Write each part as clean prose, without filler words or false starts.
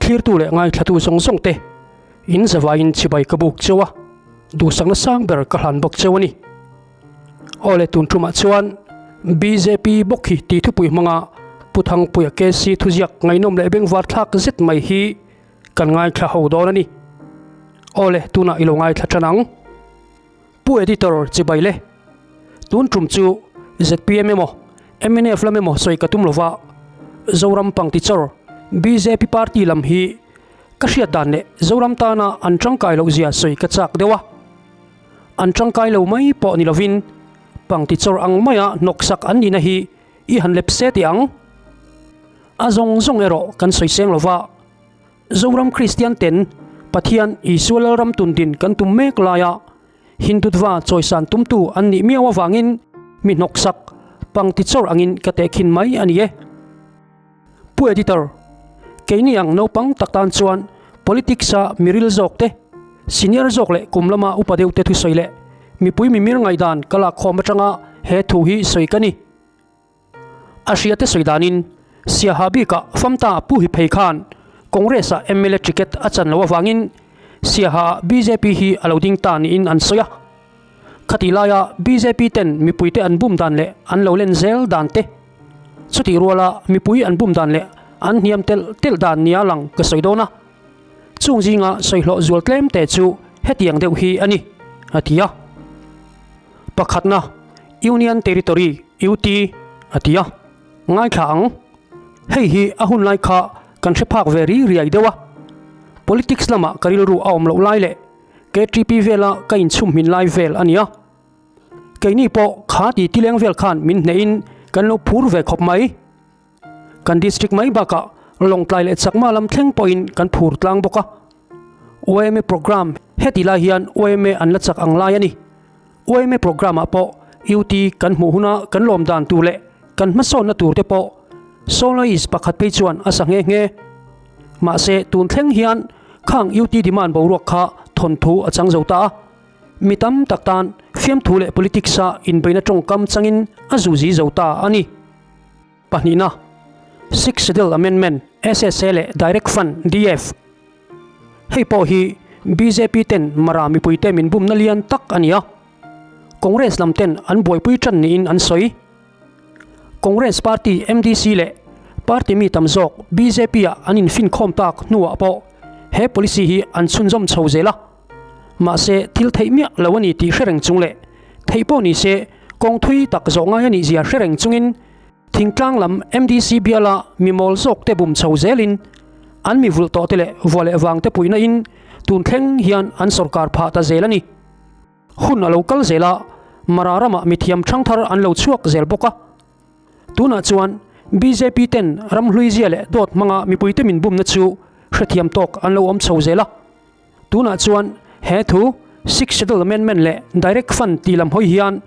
Thlirtu leh ngaithlatu zawng zawng te in zavaiin chibai ka buk cheu a, duhsakna sang ber ka hlan bawk cheu a ni. Aw le tun tumah chuan bjp bawk hi tih thupui hmanga Pu Thangpuia KC thuziak ngaihnawm leh bengvar thlak zet mai hi kan ngaithla ho dawn a ni. Aw le tunah i lo ngaithla tan ang. Pu Editor chibai le. Tun tum chu zpm emaw mnf lam emaw sawi ka tum lova, Zoram pangtichawr bjp party lam hi ka hriat dan leh Zoram tana an tangkai loh zia sawi ka chak deuh a. An tangkai lo mai pawh ni lovin pangtichawr ang maia hnawksak an nihna hi i han lep se teh ang. A zawng zawng erawh kan sawi seng lova. Zoram Kristian ten Pathian Isua Lalram tundin kan tum mek laia Hindutva chawisan tumtu an nih miau avangin mi hnawksak pangti chawr angin ka tehkhin mai a ni e. Pu Editor, keini ang naupang tak tan chuan politics-a miril zawk te, senior zawk leh kum lama upa deuh te thusawi leh mipui mimir ngaihdan ka lakkhawm atanga he thu hi sawi ka ni. A hriate sawi danin Siaha bikah Famta Pu Hi Phei khan Congress-ah mla ticket a chan loh avangin Siaha-ah bjp hi a lo ding ta niin an sawi a. Khatih laia bjp ten mipuite an bum dan leh an lo len zel dan te, chutih ruala mipui an bum dan leh an hniam telh telh dan nia lang ka sawi dawn a. Chung zinga sawi hlawh zual tlem te chu hetiang deuh hi a ni, a ti a. Pakhatna, Union Territory, UT, a ti a. Ngaithla ang. Hei hi a hun lai kha kan hre phak ve ri riai deuh a. Politics lamah ka rilru a awm loh lai leh KTP vela ka inchhum hmin lai vel a nia. Keini pawh kha ti tileng vel khan min hnehin kan lo phur ve khawp mai. Kan district mai bakah Lawngtlai leh Chakma lam thleng pawhin kan phur tlang bawk a. Yma programme heti lai hian yma an la chak ang lai a ni. Yma programme ah pawh UT kan hmuh huna kan lawm dan tur leh kan hmasawnna tur te pawh soloist pakhat phei chuan a sa nghe nghe. Mahse tun thleng hian khang UT demand boruak kha thawnthu a chang zo ta a. Mi tam tak tan fiamthu leh politics a inbeihna tawngkam changin a zuzi zo ta a ni. Pahnihna, Sixth Schedule Amendment, SSA, leh Direct Fund, DF. Hei pawh hi bjp ten Mara mipuite min bumna lian tak a ni a, Congress lam ten an buaipui tan niin an sawi. Congress party MDC leh party mi tam zawk bjp ah an infinkhawm tak hnuah pawh he policy hi an chhunzawm chho zel a. Mahse, thil theih miah lo a ni tih hre reng chung leh theih pawh ni se kawng thui tak zawh ngai a nih zia hre reng chungin thingtlang lam MDC biala mi mawl zawk te bum chho zelin an mi vulh tawh te leh vua leh vang te puihna in tun thleng hian an sawrkar phah ta zel a ni. Hun a lo kal zel a, Mara ramah mithiam thangthar an lo chhuak zel bawk a. Tunah chuan bjp ten ramhlui zia leh dawt hmanga mipuite min bumna chu hrethiam tawk an lo awm chho zel a. Tunah chuan he thu Sixth Schedule Amendment leh Direct Fund tih lam hawi hian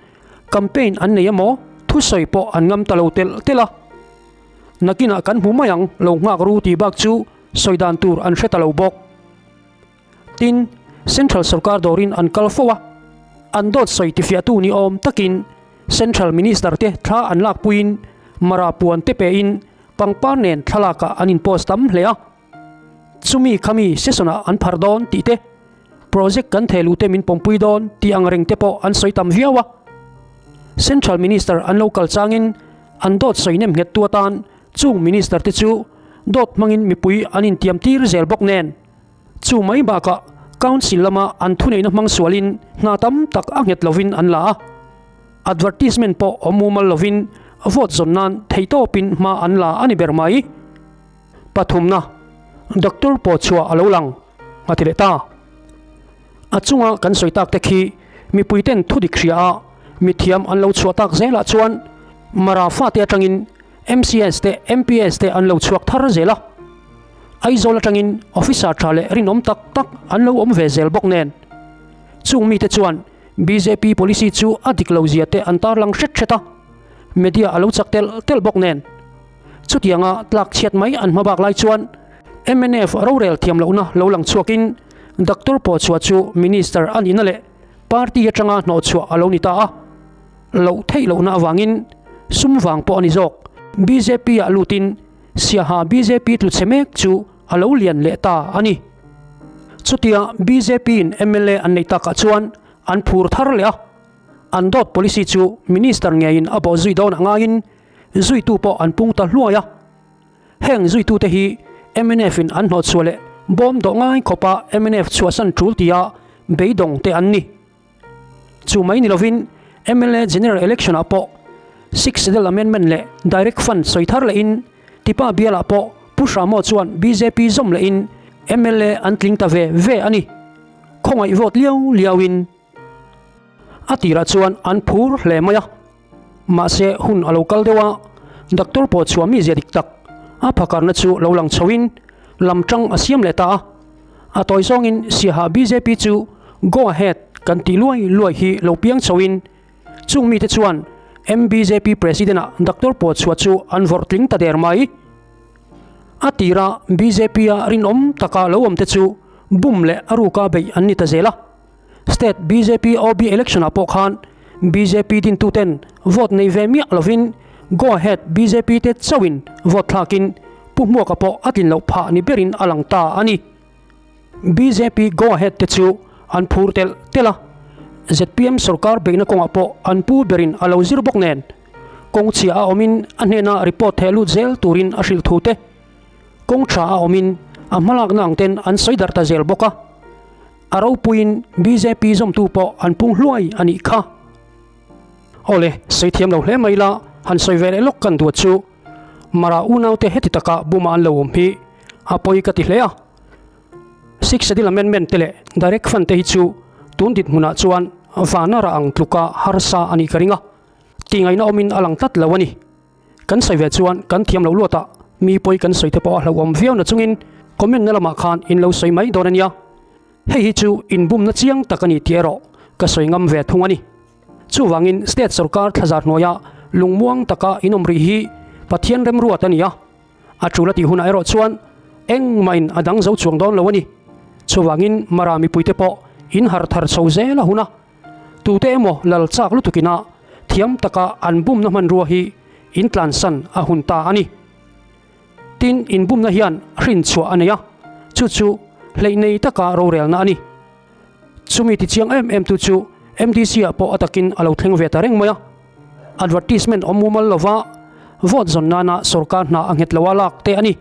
campaign an nei emaw thusawi pawh an ngam ta lo telh telh a. Nakinah kan hmu mai ang lo nghak ru tih bak chu sawi dan tur an hre ta lo bawk. Tin, Central sorkar dawrin an kal fo a, an dawt sawi tifiahtu ni awm takin Central Minister te thla an lakpuiin Mara puan te pein pangpar nen thlalakah an inpost tam hle a. Chumi khami session ah an phar dawn tih te, project kan theh luh te min pawmpui dawn tih ang reng te pawh an sawi tam viau a. Central Minister an lo kal changin an dawt sawi nem nghet tu atan chung Minister te chu dawt hmangin mipui an intiam tir zel bawk nen. Chu mai bakah Council lama an thuneihna hmang sualin hna tam tak a nghet lovin an la a. Advertisement pawh awm mumal lovin vote zawn nan theihtawpin hma an la a ni ber mai. Pathumna, Doctor pawh chhuah a lo lang, a ti leh ta. A chunga kan sawi tak te khi mipuiten thu dik hria a, mithiam an lo chhuah tak zelah chuan Mara fate atangin MCS te MPS te an lo chhuak thar zel a. Aizawl atangin officer tha leh rinawm tak tak an lo awm ve zel bawk nen. Chung mite chuan bjp policy chu a dik lo zia te an tarlang hret hret a, media a lo chak telh telh bawk nen. Chutianga tlak chhiat mai an hma bak lai chuan mnf rorel thiam lohna lo lang chhuakin Doctor Pawchhuah chu Minister a nihna leh party atanga hnawhchhuah a lo ni ta a. Loh theih lohna avangin sum vang pawh a ni zawk. Bjp ah lutin Siaha bjp tlu chhe mek chu a lo lian leh ta a ni. Chutia bjp in mla an neih takah chuan an phur thar leh a, an dawt policy chu minister ngeiin a bawh zui dawn a ngaiin zuitu pawh an pung ta hluai a. Heng zuitute hi mnf in an hnawhchhuah leh bawm dawh ngai khawpa mnf chhuahsan tul tia beidawng te an ni. Chu mai ni lovin mla General Election ah pawh Sixth Schedule Amendment leh Direct Fund sawi thar lehin Tipa bialah pawh Pu Hramo chuan bjp zawm lehin mla an tling ta ve ve a ni. Khawngaih vote liau liauin a tirah chuan an phur hle mai a. Mahse hun a lo kal deuh a, Doctor pawh chhuah mi zia dik tak a phakarna chu lo lang chhoin lam tang a siam leh ta a. A tawi zawngin Siaha bjp chu go ahead kan tih luai luai hi lo piang chhoin chung mite chuan MBJP President ah Doctor pawh chhuah chu an vawrh tling ta der mai. A tira bjp a rinawm taka lo awm te chu bum leh a ruka beih an ni ta zel a. State bjp OB election ah pawh khan bjp dintuten vote nei ve miah lovin go ahead bjp te chauhin vote thlakin Pu Hmuaka pawh a tlin loh phah ni berin a lang ta a ni. Bjp go ahead te chu an phur telh telh a, zpm sorkar beihna kawngah pawh an pu berin a lo zir bawk nen kawng chhia a awmin a hnena report theh lut zel turin a hrilh thu te kawng tha a awmin a hmalakna ang ten an sawi darh ta zel bawk a. A ropuiin bjp zawmtu pawh an pung hluai a nih kha. Awle, sawi thiam lo hle mai la, han sawi ve leh lawk kan duat chu. Mara unaute heti taka buma an lo awm hi a pawi ka ti hle a. Sixth Schedule Amendment te leh Direct Fund te hi chu tun dinhmunah chuan vana rah ang tluka harsa a nih ka ring a, tihngaihna awmin a lang tlat lo a ni. Kan sawi ve chuan kan thiam lo luatah mi pawi kan sawi te pawh a hlauhawm viau na chungin comment na lamah khan in lo sawi mai dawn a nia. Hei hi chu inbumna chiang tak a ni tih erawh ka sawi ngam ve thung a ni. Chuvangin state sorkar thlazar hnuaia lungmuang taka in awm rih hi Pathian remruat a ni a, a tul a tih hunah erawh chuan engmahin a dang zo chuang dawn lo a ni. Chuvangin Mara mipuite pawh in harh thar chho zel a hun a. Tute emaw lal chak lutuk ina thiam taka an bumna hmanrua hi in tlansan a hun ta a ni. Tin, inbumna hian hrin chhuah a nei a, chu chu hleih nei taka rorelna a ni. Chumi tichiang em em tu chu MDC ah pawh a takin a lo thleng ve ta reng mai a. Advertisement awm mumal lova vote zawn nana sorkar hna a nghet loa lak te a ni.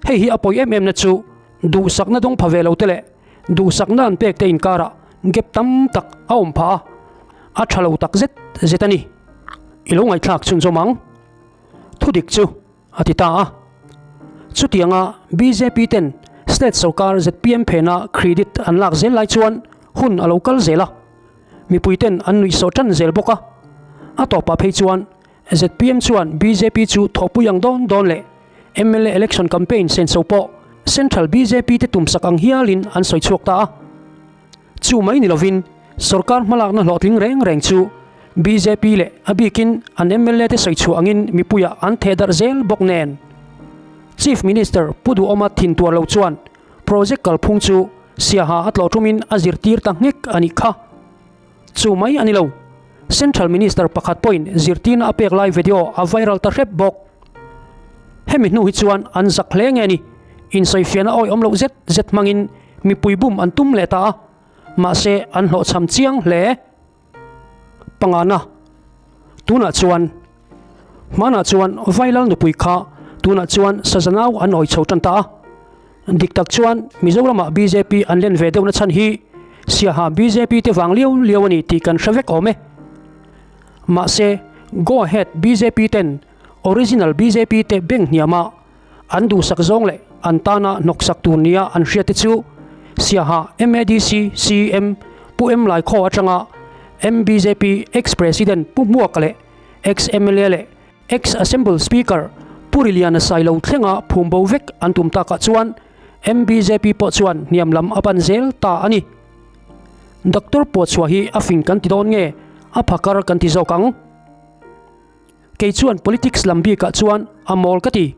Hei hi a pawi em em na chu duhsakna dawng pha ve lo te leh Duhsakna an pek te inkarah gap tam tak a awm phah a, a tha lo tak zet zet a ni. I lo ngaihthlak chhunzawm ang. Thudik chu a ti ta a. Chutianga bjp ten state sorkar zpm phena credit an lak zel lai chuan hun a lo kal zel a, mipui ten an nuihsawh tan zel bawk a. A tawpah phei chuan Zpm chuan bjp chu thawhpui ang dawn dawn leh mla election campaign senso pawh Central bjp te tumsak ang hialin an sawi chhuak ta a. Chu mai ni lovin sorkar hmalakna hlawhtling reng reng chu bjp leh a bikin an mla te sawi chhuah angin mipuiah an theh darh zel bawk nen. Chief Minister Pu Duhawma thin tuar lo chuan project kalphung chu siaha a tlawh tumin a zirtir ta nghek a nih kha. Chu mai a ni lo. Central Minister pakhat pawhin zirtirna a pek lai video a viral ta hrep bawk. Hemi hnu hi chuan an zak hle nge ni, insawifiahna awihawm loh zet zet hmangin mipui bum an tum leh ta a, mahse an hlawhchham chiang hle. Pangana, Tunah chuan Hmanah chuan Vailal nupui kha tunah chuan Sazanau an awi chho tan ta a. Dik tak chuan Mizoramah bjp an len ve deuhna chhan hi Siaha bjp te vang liau liau a ni tih kan hre vek awm e. Mahse, go ahead bjp ten original bjp te beng hniama an duhsak zawng leh an tana hnawksak tur nia an hriat te chu Siaha MADC CM Pu M Laikhaw atanga MBJP ex-President Pu Hmuaka leh Ex-MLA leh Ex-Assemble Speaker Pu Riliana Sailo thlenga phum bo vek an tum takah chuan MBJP pawh chuan hniam lam a pan zel ta a ni. Doctor Puachhuah hi a fing kan ti dawn nge a phakar kan ti zawk ang? Kei chuan politics lam bikah chuan a mawl ka ti.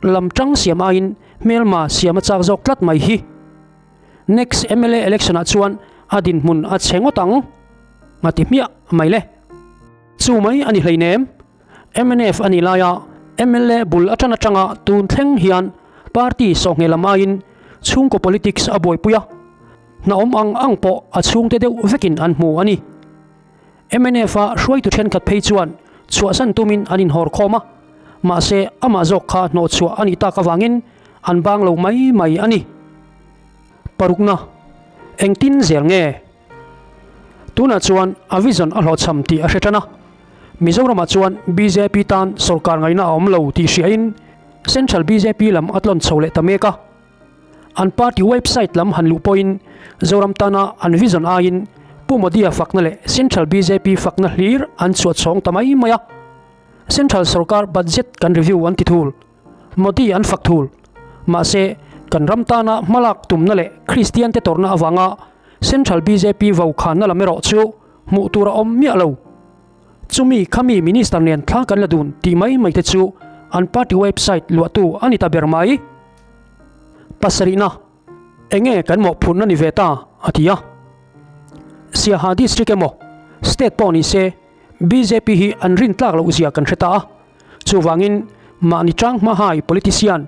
Lam tang siam aiin hmelma siam a chak zawk tlat mai hi. Next mla election ah chuan a dinhmun a chhe ngawt ang a ti hmiah mai le. Chu mai a ni hleinem. Mnf a nih laia mla bul atang atanga tun thleng hian Party sawhngheh lam aiin chhungkaw politics a buaipui a, hna awm ang ang pawh a chhungte deuh vekin an hmu a ni. MNF-a hruaitu thenkhat phei chuan chhuahsan tumin an inhawr khawm a, mahse amah zawk kha hnawhchhuah a nih tak avangin an bang lo mai mai a ni. Parukna, Engtin zel nge? Tunah chuan a vision a hlawhchham tih a hre tan a, Mizoramah chuan bjp tan sawrkar ngaihna a awm lo tih hriain Central bjp lam a tlawn chho leh ta mek a. An party website lam han luh pawhin Zoram tana an vision aiin Pu Modi-a fakna leh Central bjp fakna hlir an chhuah chhawng ta mai mai a. Central sawrkar budget kan review an ti thul. Modi an fak thul. Mahse, kan ram tana hmalak tumna leh Kristian te tawrhna avanga Central bjp vokhanna lam erawh chu hmuh tur a awm miah lo. Chumi khami Minister nen thla kan la dun tih mai mai te chu an party website luahtu a ni ta ber mai. Pasarihna, Enge kan mawhphurhna ni ve ta? a ti a. Siaha District emaw State pawh ni se bjp hi an rin tlak loh zia kan hre ta a. Chuvangin mahni chang hma hai politician,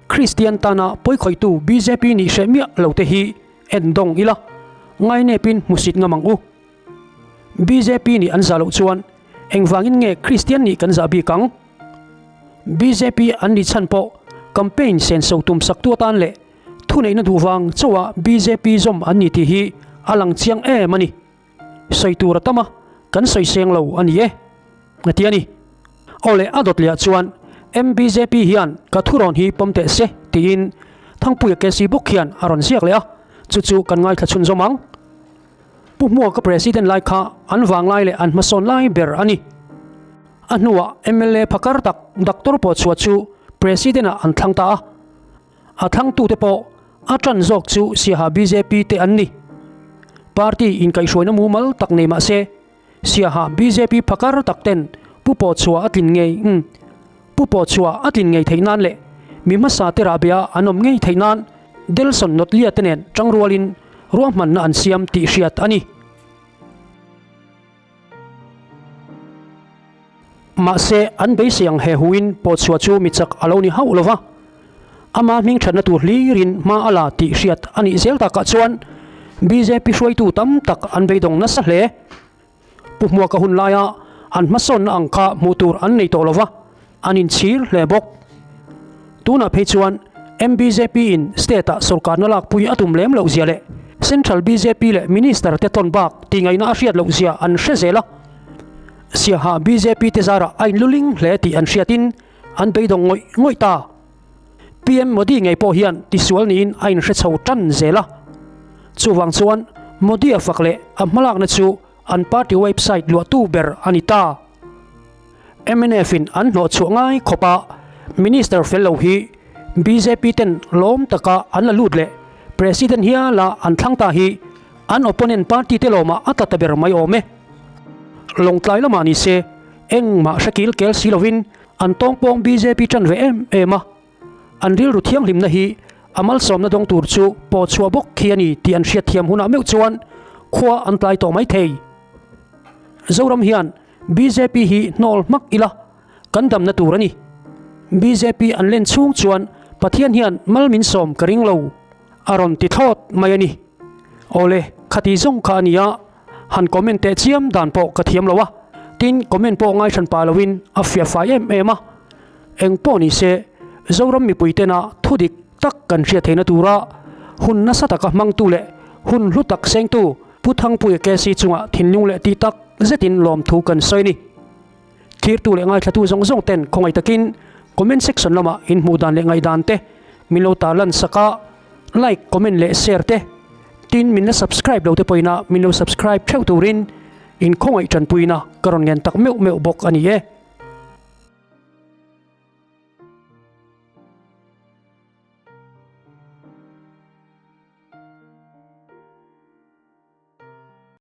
Kristian tana pawikhawihtu bjp nih hreh miah lo te hi en dawng ila, ngainepin hmusit ngam ang u. Bjp nih an zah loh chuan engvangin nge Kristian nih kan zah bik ang? Bjp an nih chhan pawh campaign senso tum saktu atan leh thuneihna duh vang chauha bjp zawm an ni tih hi a lang chiang em a ni. Sawi tur a tam a, kan sawi seng lo a ni e, a ti a ni. Aw leh a dawt lehah chuan MBJP hian ka thurawn hi pawm teh se tiin Thangpuia KC bawk hian a rawn ziak leh a, chu chu kan ngaithla chhunzawm ang. Pu Hmuaka President lai kha an vanglai leh an hmasawn lai ber a ni. A hnuah mla phakar tak Doctor Pawchhuah chu President-ah an thlang ta a. A thlangtute pawh a ṭan zawk chu Siaha bjp te an ni. Party inkaihhruaina mumal tak nei mah se, Siaha bjp phakar tak ten Pu Pawchhuah a tlin ngei umm Pu Pawchhuah a tlin ngei theih nan leh mi hmasa te rahbia an awm ngei theih nan Delson Notlia te nen ṭangrualin ruahmanna an siam tih hriat a ni. Mahse, an beisei ang he huin pawhchhuah chu mi chak a lo ni hauh lo va, ama hming thatna tur hlirin hma a la tih hriat a nih zel takah chuan bjp hruaitu tam tak an beidawng nasa hle. Pu Hmuaka hun laia an hmasawnna ang kha hmuh tur an nei tawh lo va, an inchhir hle bawk. Tunah phei chuan MBJP in state ah sorkarna lakpui a tum lem loh zia leh Central bjp leh Minister te tawn bak tihngaihna a hriat loh zia an hre zel a. Siaha bjp te zarah a inluling hle tih an hriatin an beidawng ngawih ngawih ta. PM Modi ngei pawh hian tisual niin a inhre chho tan zel a. Chuvang chuan Modi a fak leh a hmalakna chu an party website luahtu ber a ni ta. Mnf in an hnawhchhuah ngai khawp a, Minister fel lo hi bjp ten lawm taka an la lut leh President hiala an thlang ta hi an opponent party te lawmah a tla ta ber mai awm e. Lawngtlai lamah ni se engmah hre kil kel si lovin an tawngpawng bjp tan ve em em a, an rilru thianghlimna hi a malsawmna dawng tur chu pawhchhuah bawk khi a ni tih an hriatthiam hunah meuh chuan khua an tlai tawh mai thei. Zoram hian Bjp hi hnawl hmak ila kan damna tur a ni. Bjp an len chhung chuan Pathian hian mal min sawm ka ring lo a rawn ti thlawt mai a ni. Awle, khati zawng kha a nia, han comment teh chiam dan pawh ka thiam lo a, tin comment pawh ngaihran pah loin a fiah fai em em a. Eng pawh ni se, Zoram mipui tena thu dik tak kan hriat theihna tura hun nasa taka hmangtu leh hun hlu tak sengtu Pu Thangpuia KC chungah thinlung leh tih tak zetin lawmthu kan sawi a ni. Thirtu leh ngaithlatu zawng zawng ten khawngaih takin comment section lamah in hmuh dan leh ngaihdan te min lo tarlan sak a, like, comment leh share te tin min la subscribe lo te pawhin a min lo subscribe theuh turin in khawngaih tanpuina ka rawn ngen tak meuh meuh bawk a ni e.